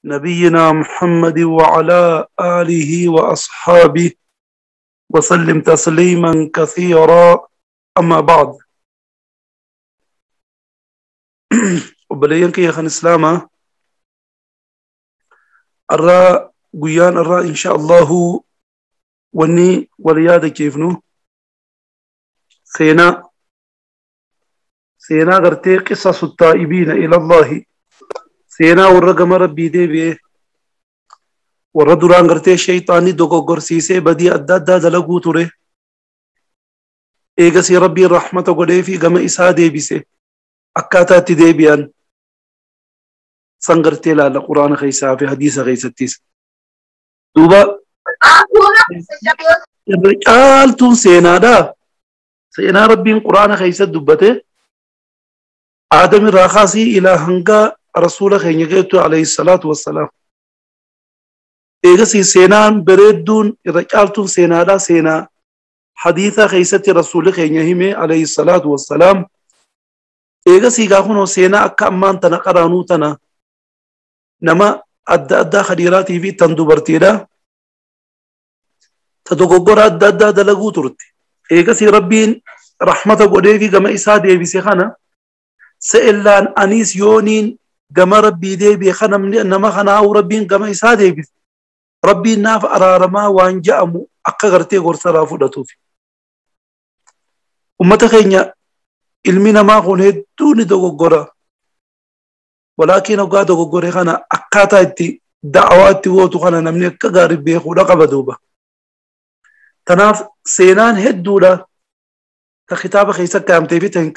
نبينا محمد وعلى آله وأصحابه وسلم تسليما كثيرا أما بعد وبلينك يا خان إسلاما الرا قيان الرا إن شاء الله وني وليادة كيفنو سينا سينا غرتي قصص التائبين إلى الله سينا ورقم ربي دي بيه وردران غرتي شيطاني دوغو غرسيسي بدي أدى دا دلقو توري إيغسي ربي الرحمة قدي في غم إسا دي بيسي أكاتا تدي بيان سنغرتي لا القرآن خيسا في حديث خيستيس دوبا الرجال تون سينا دا سينا ربي القرآن خيسا دبته آدم راخاسي إلى هنگا رسول خينيته عليه الصلاة والسلام إيغسي سينان بريدون رجالتون سينا دا سينا حديثة خيستي رسول خينيهمي عليه الصلاة والسلام إيغسي غاخونو سينا أكا أمان تنا قرانو تنا نما أدى أدى خديراتي في تندو برتيدا تدوغوغور أدى أدى دلقو ترتي إيغسي ربين رحمة قدي في غما إسا دي بسيخانا سئلان أنيس يونين غما ربي دي بخنا نما خنا أو ربين غما إسا دي بس ربي ناف أرارما وان جأمو أكا غرتي غرسرا فدتوفي أمتا خينيا ilmi namaa kun hedduu ni dogoggora walaakin hoggaa dogoggore kana akkaataa itti da'awaa itti gootu kana namni akka gaarii beekuudha qaba duuba tanaaf seenaan hedduudha ta kitaaba keessa kaa'amtee fi ta hin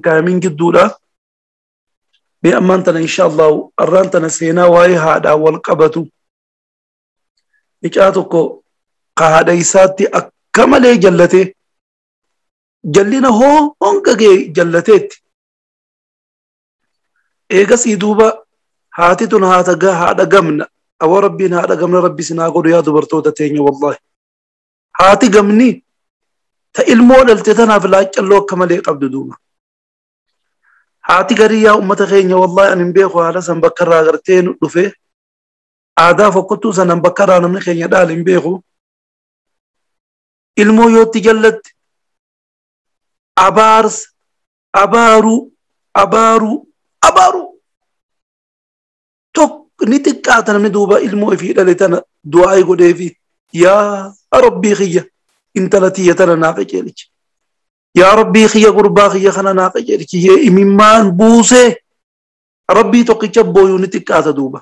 kaayamin gidduudha mee ammaan tana insha allahu arraan tana seenaa waa'ee haadhaa wal qabatu micaa tokko ka haadha isaatti akka malee jallatee jallina hoo honga gee jallateetti eegasii duuba haati tun haadha gamna awwa rabbiin haadha gamna rabbi sinaa godhu yaa dubartoota teenya wallaahi haati gamni ta ilmoo dhalte tanaaf laaccalloo akka malee qabdu duuba haati garii yaa ummata keenya wallaahi ani hin beeku haala san bakka irraa gartee nu dhufe aadaa fokkottuu sanan bakka irraa namni keenya dhaale hin beeku ilmoo yootti jallatte abaars abaaru abaaru abaaru tokko ni xiqqaata namni duuba ilmoo ifii dhale tana du'aa godheefi yaa rabbii kiyya intala tiyya tana naa qajeelchi yaa rabbii kiyya gurbaa kiyya kana naa qajeelchi yee imimmaan buusee rabbii tokkicha booyuu ni xiqqaata duuba.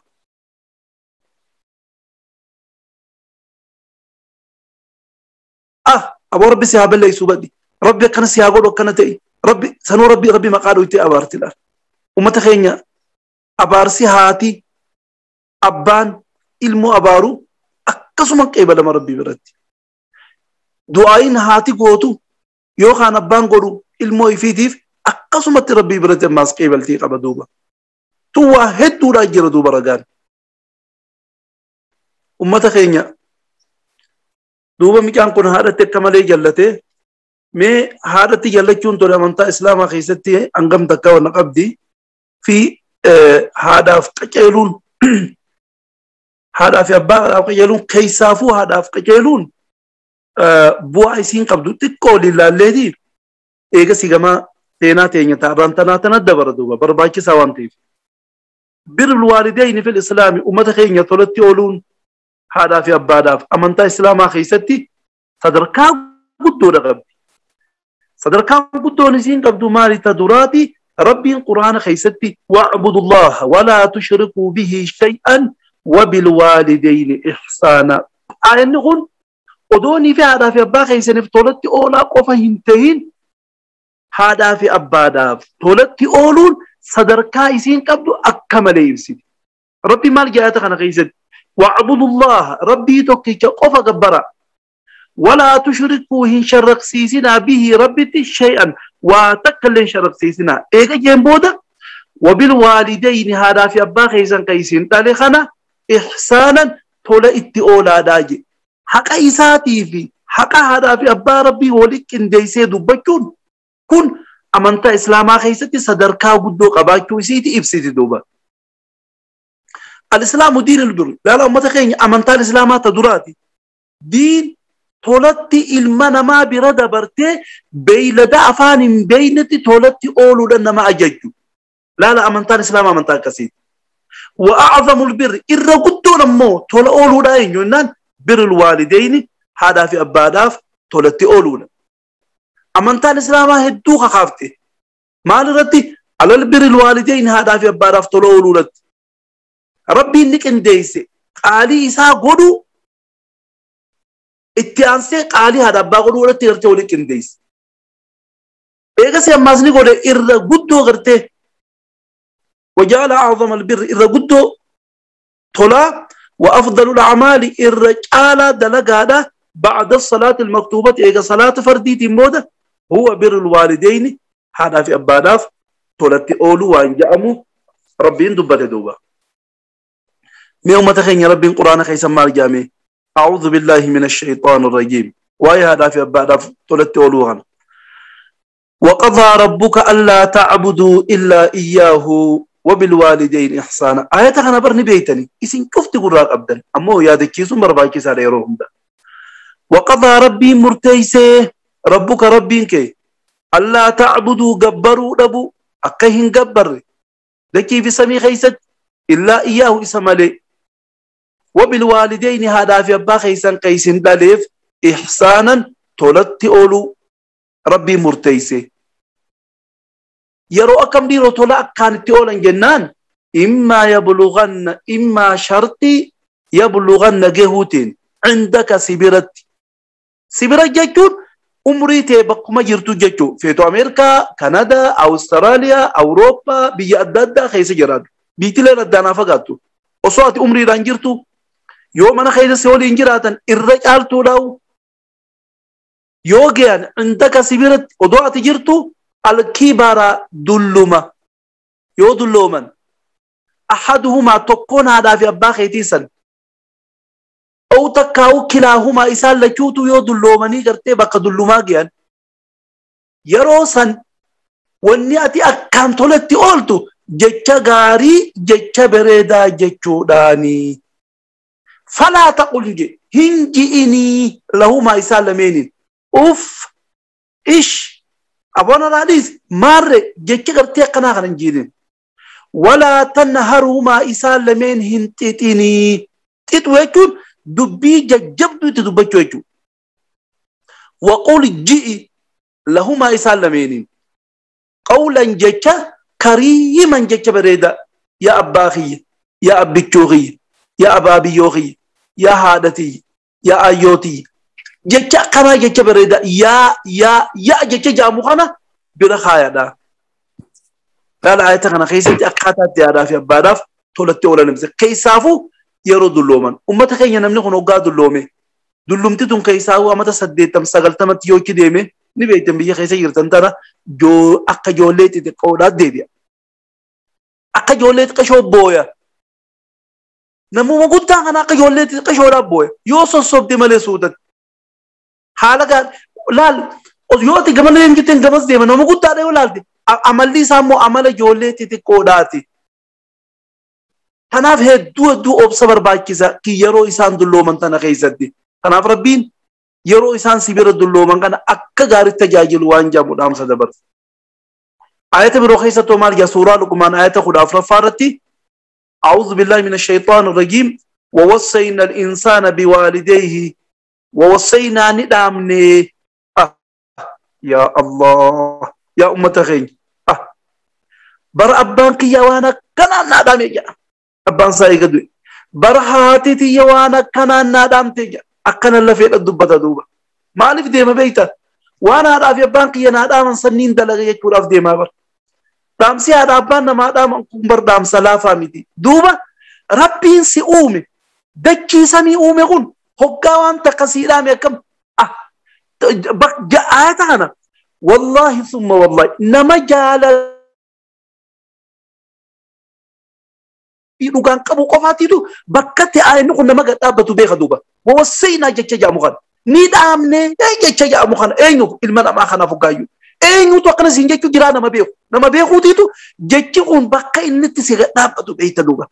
Ah aboo rabbi si haa balleessuu badhi rabbi akkana si haa godhu akkana ta'e rabbi sanuu rabbi rabbi maqaa dhoytee abaarti laal ummata keenya abaarsi haati abbaan ilmoo abaaru akkasuma qeebalama rabbii biratti du'aayin haati gootu yookaan abbaan godhu ilmoo ifiitiif akkasumatti rabbii biratti ammaas qeebaltii qaba duuba tun waa hedduudhaa jira duuba ragaan ummata keenya duuba micaan kun haadhatti akka malee jallatee mee haadhatti jallachuun tole amantaa islaamaa keessatti hangam takka wanna qabdi fi haadhaaf qaceeluun haadhaa fi abbaadhaaf qaceeluun keessaafuu haadhaaf qaceeluun bu'aa isiin qabdu xiqqoo lillaalleeti eegasii gama seenaa teenya taarraan tanaa tana dabara duuba barbaachisaa waan ta'eef. Birrul waalidayni fil islaami ummata keenya tolatti ooluun haadhaa fi abbaadhaaf amantaa islaamaa keessatti sadarkaa guddoodha qabdi. Sadarkaan guddoon isiin qabdu maali ta duraati rabbiin quraana keessatti wa'budullaha walaa tushrikuu bihi shay'an wabilwaalidayni ihsaana. Aayanni kun odoonii fi haadhaa fi abbaa keessaniif tolatti oolaa qofa hin tahin haadhaa fi abbaadhaaf tolatti ooluun sadarkaa isiin qabdu akka malee ibsiti. Rabbi maal jedhata kana keessatti wa'budullaha rabbii tokkicha qofa gabbara ولا تشركوا هن شرق سيسنا به ربتي شيئا وتكلن شرق سيسنا إيجا جنبودا وبالوالدين هذا في أبا خيسان كيسين تاليخنا إحسانا تولا اتئولا داجي حقا إساتي في حقا هذا في أبا ربي ولك إن ديسي دبكون كن أمانتا إسلاما خيستي صدركا قدو قباكو إسيتي إبسيتي دوبا. الإسلام دين البر. لا لا أمتا خيني أمنتا الإسلام تدراتي دين تولتي إلمانا ما برد برتي بيلدا أفان بينتي تولتي أولو لنا ما أججو. لا لا أمنتا الإسلام أمنتا كسيد. وأعظم البر إرى قدو لمو تول أولو لا ينان بر الوالدين هذا في أباداف تولتي أولو. أمنتا الإسلام هدوخ خافتي ما لرتي على البر الوالدين هذا في أباداف تول أولو. ربي نك انديسي قالي إسا قدو اتيانسي قالي هذا باغدو ولا تيرتي ولك انديس. إيغسي أمازني قولي إرى قدو غرتي وجعل أعظم البر إرى قدو طلا وأفضل الأعمال إرى جعل دلقادا بعد الصلاة المكتوبة إيغا صلاة فردي تمودة هو بر الوالدين هذا في أباداف تولتي أولو وإن جأمو ربي اندبت دوبا. ميوم تخين يا ربي القرآن خيسا مال جامي أعوذ بالله من الشيطان الرجيم وأي هذا في أباداف تولتي أولوها. وقضى ربك ألا تعبدوا إلا إياه وبالوالدين إحسانا. آيات أنا برني بيتني إسين كفت قراء أبدا أمو يا ذكيسو مرباكي ساري روهم دا. وقضى ربي مرتيسي ربك ربينك ألا تعبدوا جبروا ربو أكهن جبر لكي في سمي خيست إلا إياه إسمالي وبالوالدين هذا في أبا خيسان قيسن داليف إحسانا تولدت أولو ربي مرتيسي. يرو أكم ديرو تولا كانت أولا جنان إما يبلغن إما شرطي يبلغن جهوتين عندك سبيرت سبيرت جاتون عمري تبقى ما جرتو جاتو فيتو أمريكا كندا أو أستراليا أوروبا بيجي خيس جراد بيتلا ردانا فقاتو وصوت عمري رانجرتو يوم أنا خيس سولي إنجراتن الرجال تولاو يوجيان عندك سبيرت ودعت جرتو الكبار دلما يودلومن أحدهما تكون هذا في أبا خيتيسا أو تكاو كلاهما إسال لكوتو يودلومني قرتي بقى دلما جيان يروسا والنياتي أكام تولتي أولتو جتشا غاري جتشا بريدا جتشو داني فلا تقول جي هنجي إني لهما إسال لمينين أوف إيش أبونا الحديث مر جتشا قرتي قناة خنجينين ولا تنهرهما إسال لمين هنتيني تتويتون دبي ججبدو تدبچوچو وقول جئ لهما إسال لمين قولا جتشا كريما جتشا بريدا يا أباخي يا أبيتشوغي يا أبابيوغي يا هادتي يا أيوتي جتشا قنا جتشا بريدا يا يا يا جتشا جاموخنا برخايا دا. قال آية أنا خيسة أقاطع تيارا في أباداف تولت أولا نمسك كيسافو يرو دلومن أمتا خينا نمني خنو قا دلومي دلومتي تون كيسافو أمتا سديتم سغلتم تيو كديمي نبيتم بيجي خيسة يرتن ترى جو أقا جوليتي تقولا ديبيا أقا جوليتي قشو بويا نمو ما قلت أنا أقا جوليتي قشو ربويا يوصل صوب دي مالي سودت حالك لا يوتي قمنا يمجتين قمس ديما نمو قلت أنا ولالتي amalli isaa immoo amala ijoollee xixiqqoodhaati. Kanaaf hedduu hedduu obsa barbaachisa ki yeroo isaan dullooman tana keessatti. Kanaaf Rabbiin yeroo isaan sibira dullooman kana akka gaariitti tajaajilu waan jedhamu dhaamsa dabarsa. Ayata biroo keessattuu maal jedha suuraa Luqmaan ayata 14 irratti أعوذ بالله من الشيطان الرجيم ووصينا الإنسان بوالديه ووصينا ندامني يا الله يا أمة خير بر أبان كيوانا كنا نادم يا أبان سايق دوي بر هاتي تيوانا كنا نادم تيجا أكنا اللي في الدبة دوبا ما ألف ديما بيتا وانا أعرف أبان كيا نادم سنين دلقي يكور أف ديما بر دامسي هذا أبان ما دام كمبر دام سلافة ميتي دوبا ربين سي أومي دكي سمي أومي قل هقاوان تقصيرا ميكم بق جاءت أنا والله ثم والله نما جال dhugaan qabu qofaatiitu bakkatti aayinni kun nama dhaabbatu beeka duuba. Wawasseenaa jecha jedhamu kana. Ni dhaamne jecha jedhamu kana eenyu ilma namaa kanaaf hoggaayyuu. Eenyutu akkana siin jechuu jiraa nama beeku. Nama beekuutiitu jechi kun bakka inni itti si dhaabbatu beekta duuba.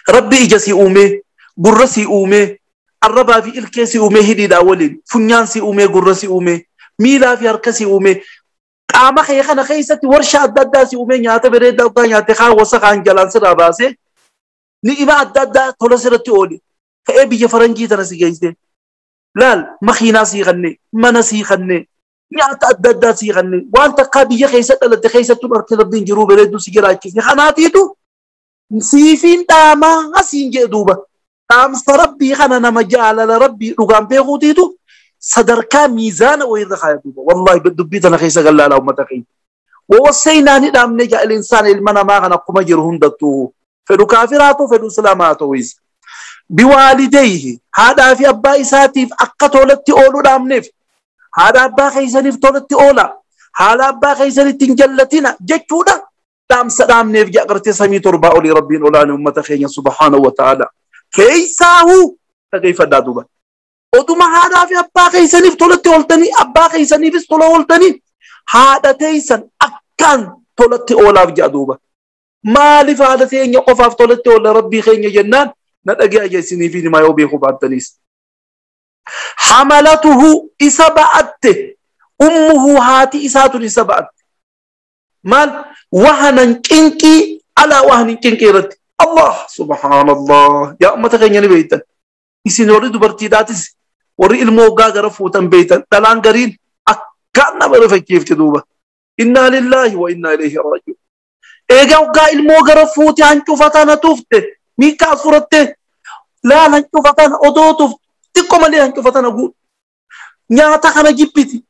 Rabbi ija si uume, gurra si uume, arrabaa fi ilkee si uume hidhiidhaa waliin, funyaan si uume, gurra si uume, miilaa fi harka si uume, qaama kee kana keessatti warshaa adda addaa si uume nyaata bareedaa dhugaa nyaatte kaan wasa kaan jalaan sirraa baasee ni'ima adda addaa tola sirratti oole. Ka'ee biyya faranjii tana si geessee. Laal makiinaa sii kanne, mana sii kanne, nyaata adda addaa sii kanne, waan takkaa biyya keessa dhalatte keessattuu harki rabbiin jiruu bareedduu si jiraachise. Kanaatiitu siifiin dhaamaa asiin jedhe duuba. Dhaamsa rabbii kana nama jaalala rabbii dhugaan beekuutiitu sadarkaa miizaana wayirra kaaya duuba. Wallaahi dubbii tana keessa gallaalaa uummata keenya. Wawasseenaa ni dhaamne ja'a insaan ilma namaa kana akkuma jiru hundattuu. Fedhu kaafiraatu fedhu islaamaa ta'uis. Biwaalidayhi haadhaa fi abbaa isaatiif akka tolatti ooluu dhaamneef haadha abbaa keessaniif tolatti oola haadha abbaa keessanitti hin jallatina jechuudha. Dhaamsa dhaamneef ja'a gartee samii torbaa olii rabbiin olaane uummata keenya subhaanahu wa ta'ala. Keessaahu dhageeffadhaa duuba. Oduma haadhaa fi abbaa keessaniif tolatti ooltanii abbaa keessaniifis tola ooltanii haadha teessan akkaan tolatti oolaaf ja'a duuba. Maaliif haadha teenya qofaaf tolatti oola rabbii keenya jennaan na dhagee ajeessiniif himaa yoo beekuu baattaniis. Hamalatuhu isa ba'atte ummuhu haati isaatun isa ba'atte. Maal wahanan cinqii alaa wahanin cinqii irratti. Allah subhaanallah yaa uummata keenya ni beektan. Isin warri dubartiidhaatis warri ilmoo hoggaa gara fuutan beektan dhalaan gariin akkaan nama rifachiifti duuba. Innaa lillaahi wa innaa ilayhi raaji'uun. Egaa hoggaa ilmoo gara fuute hancufa tana tufte miikaa furatte laal hancufa tana odoo tufte xiqqoo malee hancufa tana guutu. Nyaata kana jibbiti.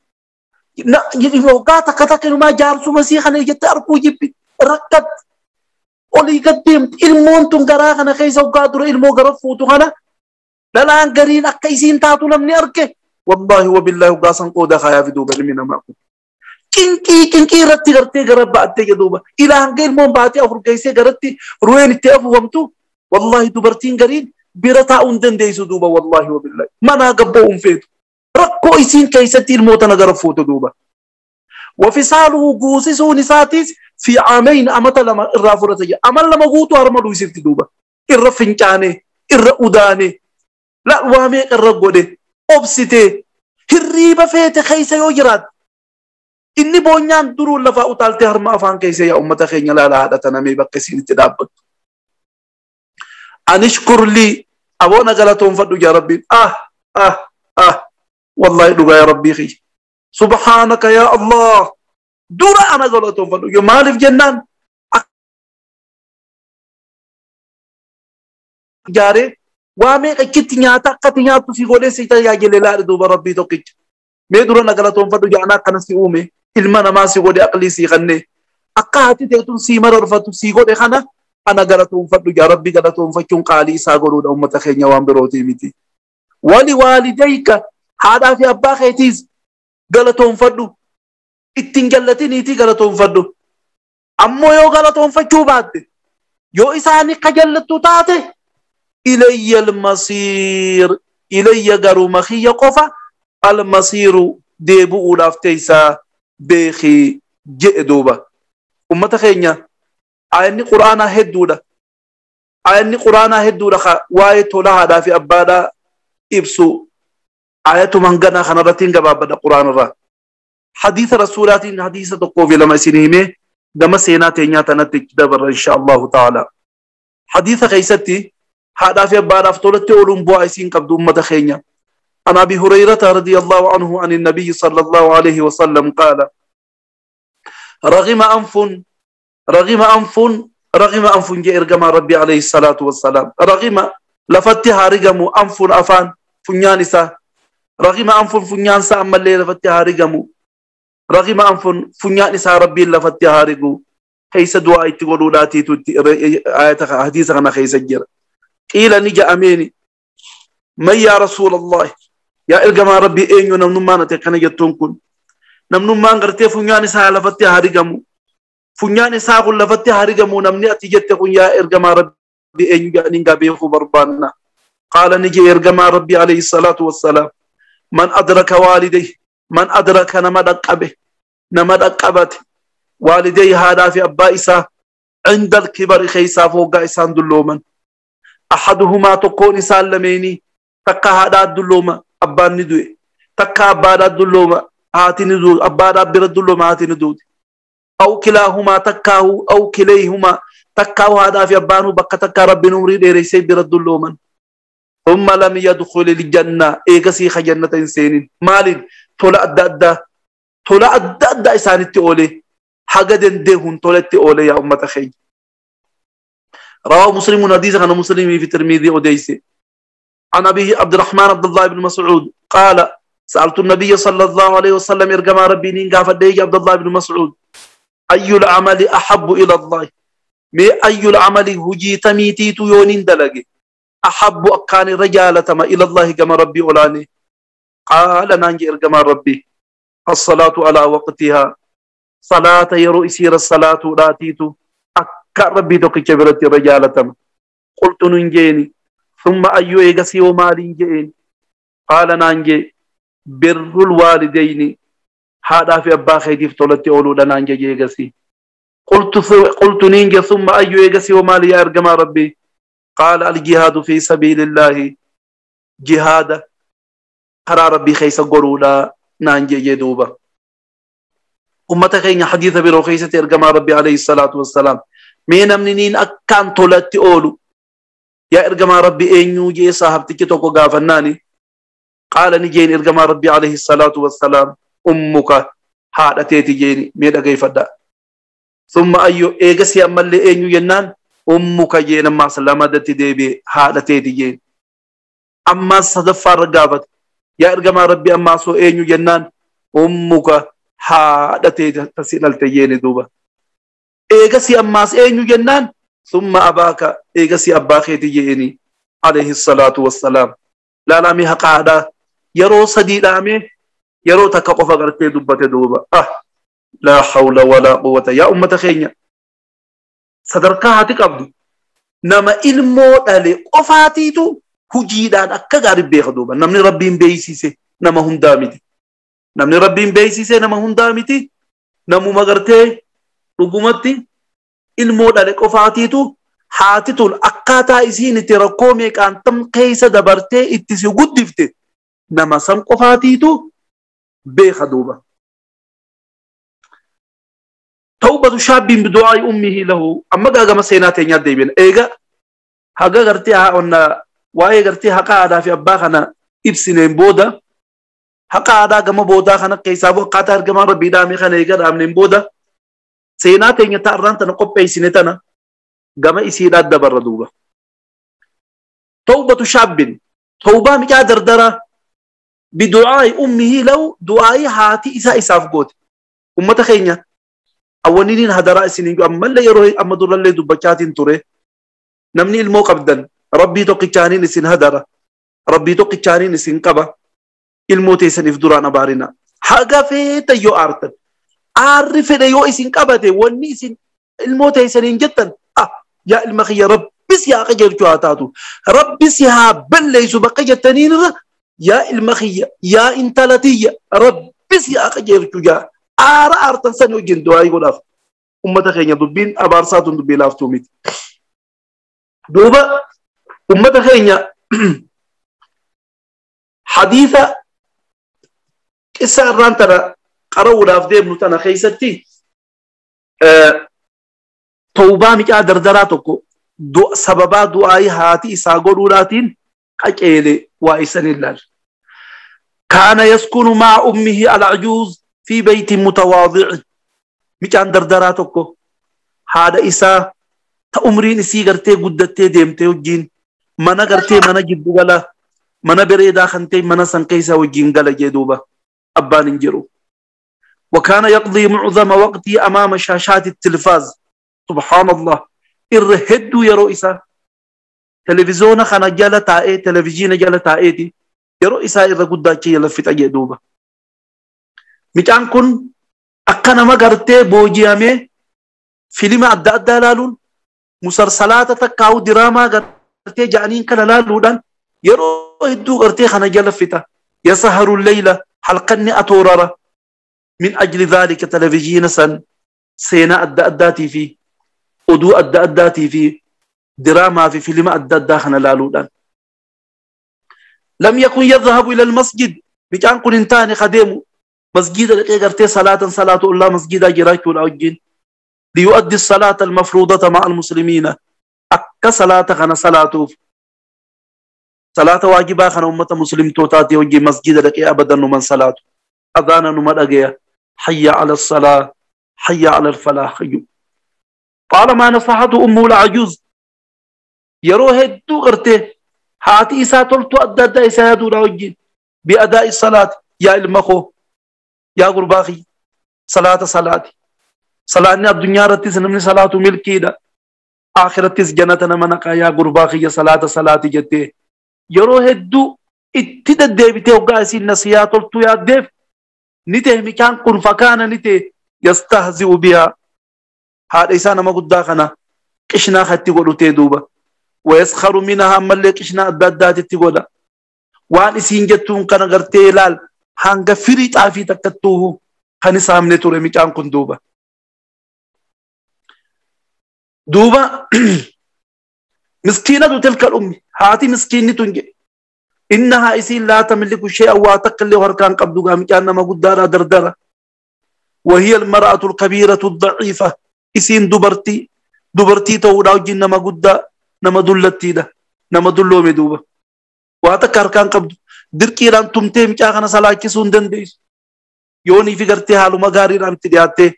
Hoggaa takka takka inumaa jaarsuma sii kana jettee arguu jibbiti. Rakkatti olii gad deemti ilmoon tun garaa kana keessa hoggaa dura ilmoo gara fuutu kana dhalaan gariin akka isiin taatu namni arge. Wallaahi wabillaahi hoggaa san qooda kaayaa fi duuba ilmi namaa kun. Cinqii cinqii irratti gartee gara ba'attee jedhuuba. Ilaa hanga ilmoon baatee afur geessee garatti ruween itti afuufamtu wallaahi dubartiin gariin bira taa'uu hin dandeessu duuba wallaahi wabillaahi. Manaa gabboo hin feetu. Rakkoo isiin keessatti ilmoo tana gara fuutu duuba. Wafisaaluhu guusisuun isaatis fi caamayn amata lama irraa fudhata jedha. Amal lama guutuu harma dhuysifti duuba. Irra fincaanee, irra udaanee, waa meeqa irra godhe, obsitee, hirriiba feete keessa yoo jiraatte. Inni boonyaan duruu lafaa utaaltee harma afaan keessa yaa uummata keenya laalaa haadha tanamee bakka isiin itti dhaabbattu. Anishkur lii aboona galatoonfadhu yaa rabbiin. Ah ah ah wallaahi dhugaa yaa rabbii kiyya. Subhaanaka yaa Allah. Dura ana galatoonfadhu yoo maaliif jennaan jaaree waa meeqa achitti nyaata akkati nyaattu si godhee si tajaajile laadhi duuba rabbii tokkicha. Mee dura na galatoonfadhu jaanaa akkana si uume ilma namaa si godhe aqlii si kenne akka haati teetun si mararfatu si godhe kana ana galatoonfadhu yaa rabbi galatoonfachuun qaalii isaa godhuudha uummata keenya waan birootii miti. Wali waalidayka haadhaa fi abbaa keetiis galatoonfadhu ittiin jallatiniitii galatoonfadhu. Ammoo yoo galatoonfachuu baatte yoo isaan akka jallattu taate ilayya almasiir ilayya garuma kiyya qofa almasiiru deebi'uudhaaf teessaa beekii jedhe duuba. Uummata keenya aayanni quraanaa hedduudha. Aayanni quraanaa hedduudha waa'ee tola haadhaa fi abbaadhaa ibsu aayatuma hanganaa kanarratti hin gabaabbadha quraanarraa. Hadiisa rasuulaatiin hadiisa tokkoo fi lama isin himee gama seenaa teenyaa tanatti dabarra insha Allahu ta'ala. Hadiisa keessatti haadhaa fi abbaadhaaf tolatti ooluun bu'aa isiin qabdu uummata keenya. عن أبي هريرة رضي الله عنه عن النبي صلى الله عليه وسلم قال رغم أنف رغم أنف رغم أنف جاء إرجما ربي عليه الصلاة والسلام رغم لفتها رغم أنف أفان فنيان سا رغم أنف فنيان سا أما اللي لفتها رغم رغم أنف فنيان سا ربي لفتها رغم كيس دعاء تقولوا لا تيتو آية حديث أنا خيس الجر قيل نجا أميني من يا رسول الله يا إرجما ربي إنيو نمنو تكنا جتون كن نمنو ما غرتي فنيان سا لفتي هارجمو فنيان سا قل لفتي هارجمو نمني أتيجت كن يا إرجما ربي إنيو يعني غابي خبربانا قال نجي إرجما ربي عليه الصلاة والسلام من أدرك والديه من أدرك نما دقبه نما دقبت والديه هذا في أبا إسا عند الكبر خيسا فوق إسان دلوما أحدهما تكون سالميني تكا هذا الدلومة أبان ندوي تكا أبان الدلومة هاتي ندود أبان أبير الدلومة هاتي ندود أو كلاهما تكاه أو كليهما تكاه هذا في أبانو بقى تكا ربي نمري ديريسي بير الدلومة ثم لم يدخل الجنة إيقسي خجنة إنسان مال تولا أدى أدى تولا أدى أدى إسان التئولي حقا دندهن تولا التئولي يا أمة خي. رواه مسلم حديث عن مسلم في ترمذي أوديسي. عن أبيه عبد الرحمن عبد الله بن مسعود قال سألت النبي صلى الله عليه وسلم إرجما ربي نينغا فدي عبد الله بن مسعود أي العمل أحب إلى الله مي أي العمل هجي تميتي يونين دلقي أحب أكان رجالة ما إلى الله كما ربي أولاني. قال نانجي إرجما ربي الصلاة على وقتها صلاة يرو إسير الصلاة راتيتو أكا ربي توقي كبرت رجالة. قلت ننجيني ثم أيو إيغسي ومالي نجيني. قال نانجي بر الوالدين هذا في أبا خيدي فتولتي أولو لنانجي إيغسي. قلت ننجي ثم أيو إيغسي ومالي يا إرجما ربي. قال الجهاد في سبيل الله جهاد قرار ربي خيس قرولا نانجي جدوبا. أمتا خيني حديث برو خيسة إرجما ربي عليه الصلاة والسلام مين منين أكان تولتي أولو يا إرجما ربي إنيو جي صاحبتك توكو غافناني. قال نجين إرجما ربي عليه الصلاة والسلام أمك هذا تيتي جيني ميدا كيف دا. ثم أيو إيغسي أمالي إنيو ينان أمك جينا ما سلامة دتي هذا تيتي جين. أما صدف رقابت يا إرجما ربي أما سو إنيو ينان أمك هذا تيتي تسينال تجيني دوبا. إيغسي أما إنيو ينان ثم أباك إيغسي أباك تجيني عليه الصلاة والسلام. لا لا مي حق هذا يرو صدي لامي يرو تكقف غرتي دوبة دوبا. لا حول ولا قوة يا أمة خينيا صدركا هاتي قبض نما إلمو دالي قفاتيتو هجيدان أكا غارب بيخدوبا. نمني ربين بيسيسي نما هم دامتي نمني ربين بيسيسي نما هم دامتي نمو مغرتي رقمتي ilmoo dhale qofaatiitu haati tun akkaataa isiin itti rakkoo meeqaan tam keessa dabartee itti si guddifte nama san qofaatiitu beeka duuba. Tawbatu shaabbiin bidu'aa'i ummihi lahu amma gaagama seenaa teenyaa deebiin eega haga gartee haa waa'ee gartee haqa aadaa fi abbaa kana ibsineen booda haqa aadaa gama boodaa kana keessaa akkaataa argamaa rabbii dhaame kana eega dhaamneen booda seenaa teenya ta'arraan tana qopheessine tana gama isiidhaan dabarra duuba. Tawbatu shaabbin tawbaa micaa dardara bidu'aa'i ummihi lahu du'aa'i haati isaa isaaf goote. Ummata keenya awwaniin hadaraa isiniin ammallee yeroo amma durallee dubbachaatiin ture namni ilmoo qabdan rabbii tokkichaaniin isin hadara rabbii tokkichaaniin isin qaba ilmoo teessaniif duraan abaarina haga feeta yoo aartan aarri fedhe yoo isin qabate wanni isin ilmoo teessaniin jettan yaa ilma kiyya rabbis yaa qajeelchu haa taatu rabbis haa balleessu bakka jettaniin irra yaa ilma kiyya yaa intala tiyya rabbis yaa qajeelchu jaa aara aartan sani wajjin du'aa godhaaf. Ummata keenya dubbiin abaarsaatuun dubbii laaftuu miti. Duuba ummata keenya hadiisa qissa irraan tana qara'uudhaaf deemnu tana keessatti tawbaa micaa dardaraa tokko sababaa du'aayii haati isaa godhuudhaatiin qaceele waa isan ilaal. Kaana yaskunu ma'a ummihi al-ajuuz fi beeytin mutawaadic. Micaan dardaraa tokko haadha isaa ta umriin isii gartee guddattee deemtee wajjin mana gartee mana jiddu gala mana bareedaa kan ta'e mana san keessa wajjin gala jee duuba abbaan hin jiru. وكان يقضي معظم وقته أمام شاشات التلفاز. سبحان الله إرهدو يرو إسا تلفزيون خنا جالة تائي تلفزيون جالة تائي يرو إسا إرى قداتي يلفت أجي دوبا. ميتان كن أكنا ما قرتي بوجيامي فيلم أدى أدى لالون مسلسلات تكاو دراما قرتي جانين كلا لالودان يرو هدو قرتي خنا جالة يسهر الليلة حلقني أتورارا من أجل ذلك تلفزيون سن سينا أدى أداتي في أدو أدى أداتي في Diraamaa fi filima adda addaa kana laaluudhaan. Lam yakun yadhahabu ila almasjid. Mucaan kun hin taane kadeemu masjida dhaqee gartee salaatan salaatu ollaa masjidaa jiraachuudha wajjin. Liyu'addi salaata almafruudata ma'a almuslimiina. Akka salaata kana salaatuuf salaata waajibaa kana ummata muslimtootaati wajjin masjida dhaqee abadan numan salaatu. Adhaana numa dhageya. Hayya ala salaa, hayya ala alfalaah. طالما نصحته أمه العجوز yeroo hedduu gartee haati isaa toltuu adda addaa isaa yaaduudha wajjin bi'adaa'i salaati. Yaa ilma koo, yaa gurbaa kiyya, salaata salaati. Salaanni addunyaa irrattis namni salaatu milkiidha, akhirattis jannata nama naqaa. Yaa gurbaa kiyya, salaata salaati jettee yeroo hedduu itti deddeebitee hoggaa isiin nasiyaa toltuu yaaddeef ni ta'e mucaan kun fakkaana ni ta'e yastahzi'u bihaa. Haadha isaa nama guddaa kana qishnaa katti godhutee duuba. ويسخر منها ammallee qishnaa adda addaatitti godha. Waan isiin jettuun kana gartee ilaal hanga firii xaafii takkattuu kan isaamne ture mucaan kun duuba. Duuba miskiinatu tilka ummi haati miskiinni tun jedhe. Innahaa isiin laa tamliku shay'an waa takka illee harkaan qabdu gaa mucaan nama guddaadha dardara. وهي المرأة الكبيرة الضعيفة. isiin dubartii dubartii ta'uudha wajjin nama guddaa nama dullattiidha nama dulloome duuba. Waa takka harkaan qabdu dirqiidhaan tumtee mucaa kana salaachisuu hin dandeessu. Yoonii fi gartee haaluma gaariidhaan itti dhiyaattee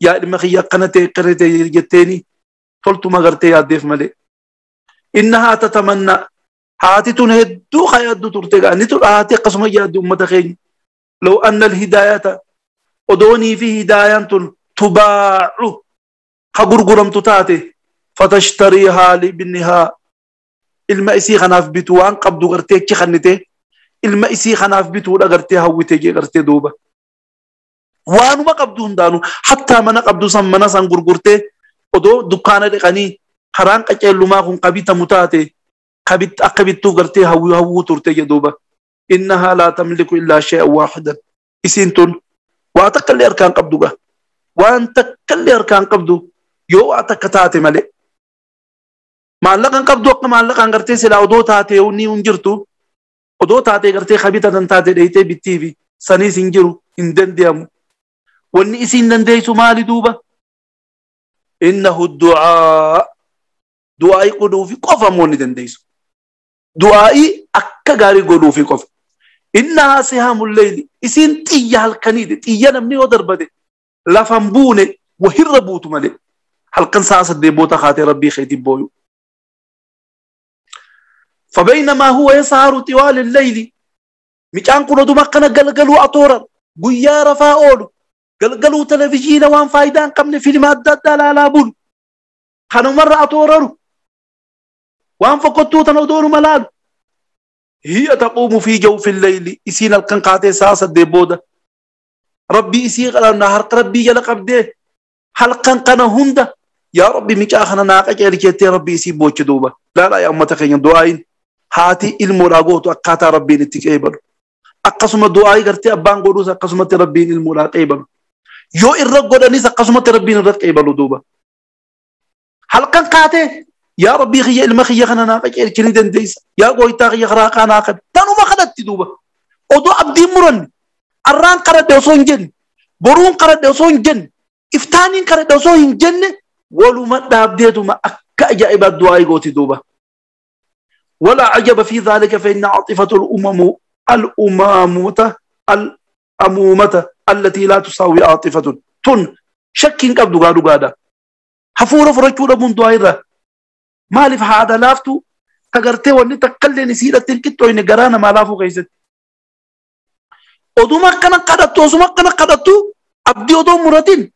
yaa ilma kiyya akkana ta'e akkana ta'e jetteeni toltuma gartee yaaddeef malee. Innahaa tatamannaa haati tun hedduu ka yaaddu turte gaa ni tun haati akkasuma yaaddu uummata keenya. Law anna alhidaayata odoonii fi hidaayaan tun tubaacu ka gurguramtu taate fatashtariihaa libnihaa ilma isii kanaaf bitu waan qabdu gartee achi kannite ilma isii kanaaf bituudha gartee hawwite jee gartee duuba. Waanuma qabdu hundaanu hattaa mana qabdu san mana san gurgurtee odoo dukkaana dhiqanii karaan qaceellumaa kun qabitamu taate akka bittuuf gartee hawwuu hawwuu turte jee duuba. Innahaa laa tamliku illaa shay'an waahidan. Isiin tun waa takka illee harkaan qabdu gaa. Waan takka illee harkaan qabdu yoo waa takka taate malee. Maallaqan qabdu akka maallaqaan gartee silaa odoo taate ni hin jirtu. Odoo taatee gartee kabitatan taate dheeytee bittiifi saniis hin jiru hin dandeeyamu. Wanni isiin dandeessu maali duuba? Innahu du'aa. Du'aa'ii godhuufi qofa immoo ni dandeessu. Du'aa'ii akka gaarii godhuufi qofa. Innahaa sihaamul leyli. Isiin xiyya halkaniiti. Xiyya namni yoo darbate lafan buune wahirra buutu malee. Halkan sa'a 8 boota kaatee rabbii keetiin booyu. فبينما هو يسهر طوال الليل مicaan kun oduma akkana galgaluu atooran guyyaa rafaa oolu galgaluu televizyiina waan faayidaa hin qabne filma adda addaa laalaa bulu kanumarra atooraru waan fokkottuu tana odoonuma laalu. هي تقوم في جوف الليل isiin halkan kaatee sa'a 8 booda rabbii isii qalanna harka rabbii jala qabdee halkan kana hunda yaa rabbi micaa kana naa qajeeli jettee rabbii isii boochi duuba. Laalaa yaa ummata keenya du'aayin haati ilmoodhaa gootu akkaataa rabbiin itti qeebalu. Akkasuma du'aayii gartee abbaan godhuus akkasumatti rabbiin ilmoodhaa qeebalu. Yoo irra godhanis akkasumatti rabbiin irra qeebalu duuba. Halkan kaatee yaa rabbii kiyya ilma kiyya kana naa qajeelchi ni dandeessa. Yaa gooytaa kiyya karaa kanaa qabi. Tanuma kadhatti duuba. Odoo abdiin muranne arraan kadhadhe osoo hin jenne boruun kadhadhe osoo hin jenne iftaaniin kadhadhe osoo hin jenne waluma dhaabdeetuma akka ajaa'ibaa du'aayii gooti duuba. ولا عجب في ذلك فإن عاطفة الأمم الأمامة الأمومة التي لا تساوي عاطفة تن شك قبض قالوا قادا حفورة فرجولة من دعيرة مالف هذا لافتو تقرتي واني تقلي نسيرة تنكتو إن قرانا ما لافو غيزت ودوما كان قدتو وزما كان قدتو أبدي ودو مرتين.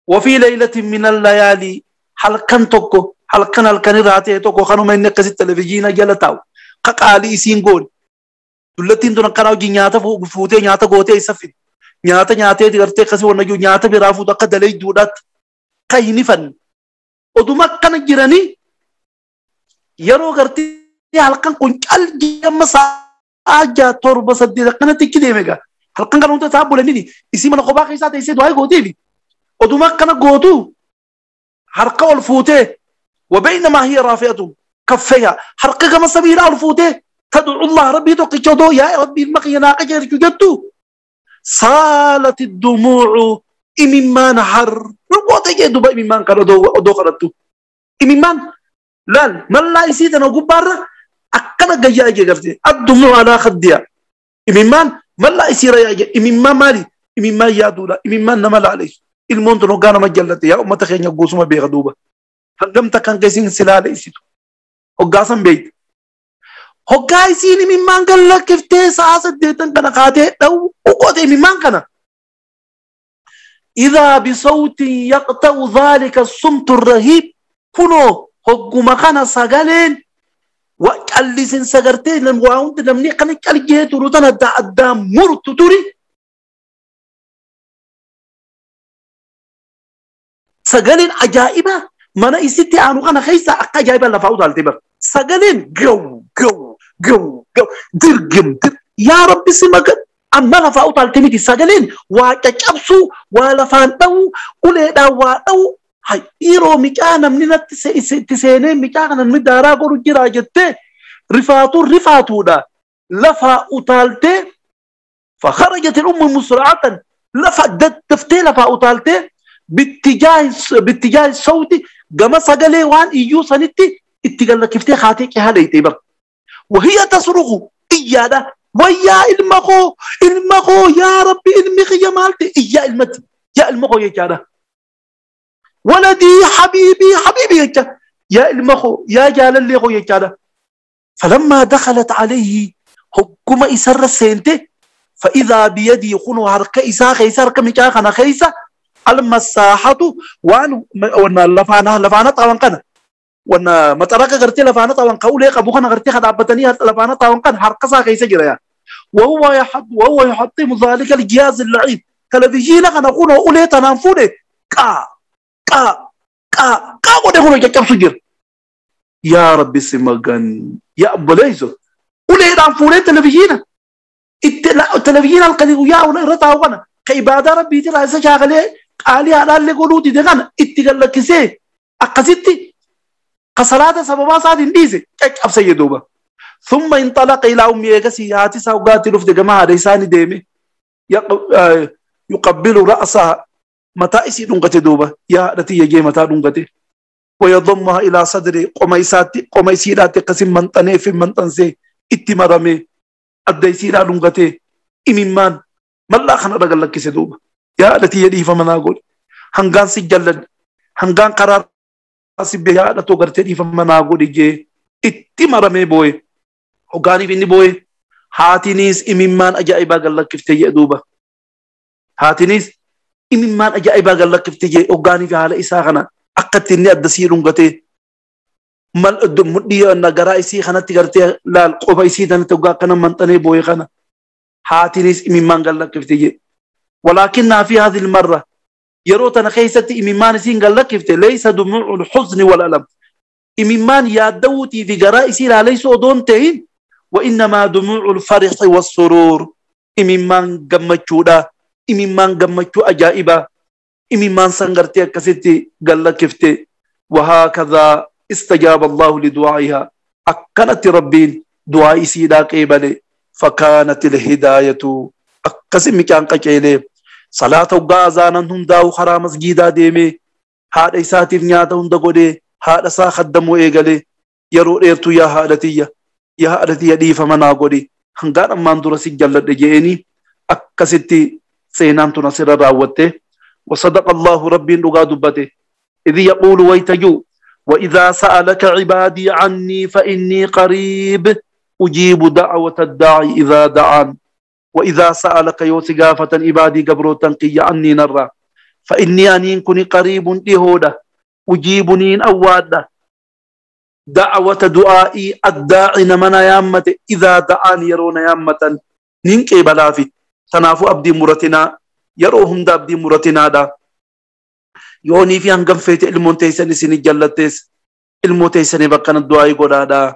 وفي ليلة من الليالي halkan tokko halkan halkan irraa ta'e tokko kanuma inni akkasitti televizyiina jala taa'u qaqaalii isiin goone dullattiin tun akkana hojii nyaata fuutee nyaata gootee isa fide nyaata nyaatee gartee akkasii wanna jiru nyaata biraa fuutu akka dalayduudhaatti ka hin ifanne oduma akkana jiranii yeroo gartee halkan kun cal jamma sa'a 6 7 8 akkanatti itti deeme egaa halkan kana hunda taa'aa bulanii isii mana kophaa keessaa teessee du'aa gooteefi oduma akkana gootu harka ol fuutee وبينما هي رافعة كفيها حرقك ما سبيل الفوته تدعو الله ربي توقيتو يا ربي المقينا قجر جدو سالت الدموع إممان حر رقوتي دوبا إممان كردو دو قرتو إممان لا من لا يسيت أنا غبار أكنا جاي جرتي الدموع على خديا إممان من لا يسير يا إممان مالي إممان يا دولا إممان نمل عليه المونت نوغانا مجلتي يا أمة خينيا غوسما بيغدوبا هنگم تكن كيسين سلالة يسيتو هقاسم بيت هقايسين إممان قال لك كفتي ساعة ديتن كنا خاتي لو وقوت إممان كنا إذا بصوت يقطع ذلك الصمت الرهيب كنو هقوم كان سجلين وقال سجرتين لم وعند لم نقنك الجهة روتنا دا مرت توري سجلين عجائبة ما إستي أنا أنا خيسة عجائبة لفاوض على تبر سجلين جو جو جو جو درجم در يا ربي سمك أما لفاوض على تبي سجلين وتجبسو ولا فانتو ولا دواو هاي إيرو مكان من التسعين مكان من دارا قرو جراجته رفاتو رفاتو دا لفا أطالته فخرجت الأم مسرعة لفا دفتي لفا أطالته باتجاه الصوتي جما سجلي وان إيو سنتي اتجاه كفتي خاتيك هذا يتبر وهي تصرخ إيادا ويا المخو المخو يا ربي المخي يا مالتي إيا المت يا المخو يا جارة ولدي حبيبي حبيبي يا يا المخو يا جال اللي خو يا جارة فلما دخلت عليه حكم إسر السنتي فإذا بيدي خنو هرك إسا خيسا ركم خنا خيسا المساحة وان لفانا لفانا طاوان قنا وان مترك غرتي لفانا طاوان قولي قبو خنا غرتي خد عبتني لفانا طاوان قنا حرقصا خيسا جريا وهو يحط وهو يحطم ذلك الجهاز اللعين تلفزيون خنا قولوا قولي تنافوني كا كا كا كا قولي قولي كم سجر يا ربي سمغن يا بليزو قولي تنافوني تلفزيون التلفزيون القديم يا ونرتا وانا كعبادة ربي ترى شاغله قالي على اللي قولوا دي دغنا اتقال كسي اقصدتي قصلات سببا صاد انديزي اب سيدوبا ثم انطلق الى امي كسي هاتي سوغاتي لفت جماعه ريساني ديمي يقبل راسها متى اسي دونغتي دوبا يا رتي يجي متى دونغتي ويضمها الى صدري قميساتي قميسيراتي قسم منطني في منطنسي اتمرمي اديسيرا دونغتي اممان ملا خنا رجل لك سدوبا يا التي يدي فمنا أقول هنغان سجلن هنغان قرار سبيه يا لتو غرتي فمنا أقول جي اتمرمي بوي وغاني بني بوي هاتينيس إممان أجائبا قال لك كفتي يدوبا هاتينيس إممان أجائبا قال لك كفتي وغاني في حالة إساغنا أقتني أدسيرون غتي مال أدم مدي أن غرائسي خنا تغرتي لا القبيسي تنتوغا كنا منطني بوي خنا هاتينيس إممان قال لك كفتي ولكنها في هذه المرة يروتنا خيست إممان سين قال لك كفتي ليس دموع الحزن والألم إممان يا دوتي في جرائسي لا ليس أدون تهين وإنما دموع الفرح والسرور إممان قمتشودا إممان قمتشو أجائبا إممان سنغرتي كستي قال لك كفتي وهكذا استجاب الله لدعائها أكنت ربين دعائي سيدا قبلي فكانت الهداية أقسم كان قجيلي صلاة وغازانا هندا وخرا مسجدا ديمي هذا إساتي نياتا هندا قولي هذا سا خدمو إيغالي يرو إيرتو يا هالتي يا هالتي دي فمنا قولي هنغان أمان درسي جلد جيني أكستي سينان تنصر راوته وصدق الله ربي نغادبته إذ يقول ويتجو وإذا سألك عبادي عني فإني قريب أجيب دعوة الداعي إذا دعان وإذا سألك يوسقافة عبادي قبرو تنقي عني نرى فإني أنين كني قريب لهودا أجيبني أوادا دعوة دعائي الداعي نمنا يامة إذا دعاني يرون يامة نينك بلافي تنافو أبدي مرتنا يروهم دا أبدي مرتنا دا يوني في هنگم فيت المونتيسن سيني جلتس المونتيسن بقنا الدعاء قرادا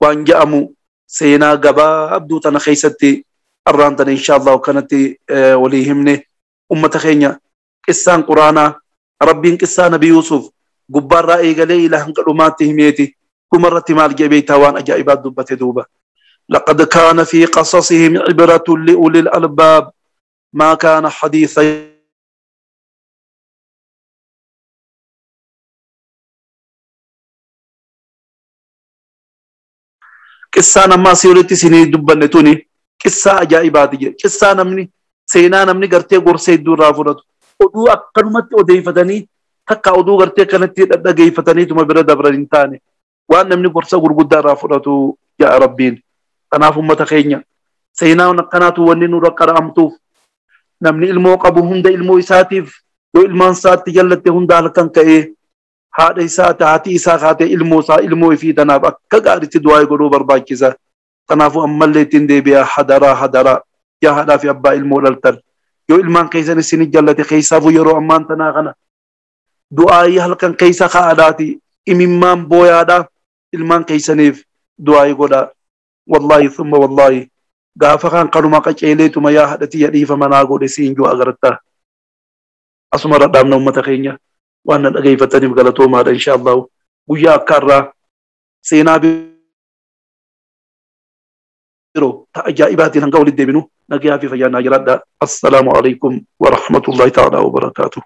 وان جأمو سينا قبا أبدو تنخيستي الرانتن إن شاء الله وكانت وليهمني أمة خينيا قصان قرانا ربين قصان نبي يوسف Gubbaarraa eegalee ilaa hanga dhumaatti himeeti. Dhumarratti maal jedhe beektaa waan ajaa'ibaa dubbate duuba. لقد كان في قصصهم عبرة لأولي الألباب ما كان حديثا Qissaan ammaa asii olitti isinii dubbanne tuni qissaa ajaa'ibaati jedhe. Qissaa namni seenaa namni gartee gorsa hedduu irraa fudhatu. Oduu akkanumatti odeeffatanii takka oduu gartee kanatti dhaggeeffataniituma bira dabran hin taane waan namni gorsa gurguddaa irraa fudhatu yaa Rabbiin. Kanaaf uummata keenya seenaan akkanaatu wanni nurra qara'amtuuf namni ilmoo qabu hunda ilmoo isaatiif yoo ilmaan isaatti jallatte hunda halkan ka'ee haadha isaa haati isaa kaatee ilmoo isaa ilmoo ifii tanaaf akka gaariitti du'aa godhuu barbaachisa. Kanaafuu ammallee ittiin deebi'aa hadaraa hadaraa yaa haadhaa fi abbaa ilmoo dhaltan yoo ilmaan keessan isin jallate keessaafuu yeroo ammaan tanaa kana du'aayii halkan keessa kaa'adhaati imimmaan booyaadhaa ilmaan keessaniif du'aayii godhaa. Wallaahi thumma wallaahi gaafa kan kanuma qaceeleetuma yaa haadhatii dhiifama naa godhe siin jiru agarta. Asuma irra dhaabna uummata keenya waan na dhageeffataniif galatoomaadha insha Allahu. Guyyaa akka irraa seenaa biroo ta ajaa'ibaatiin hanga walitti deebinu nagayaa fi fayyaa naa jiraadha. Assalaamu alaikum wa rahmatullahi ta'ala wa barakaatuh.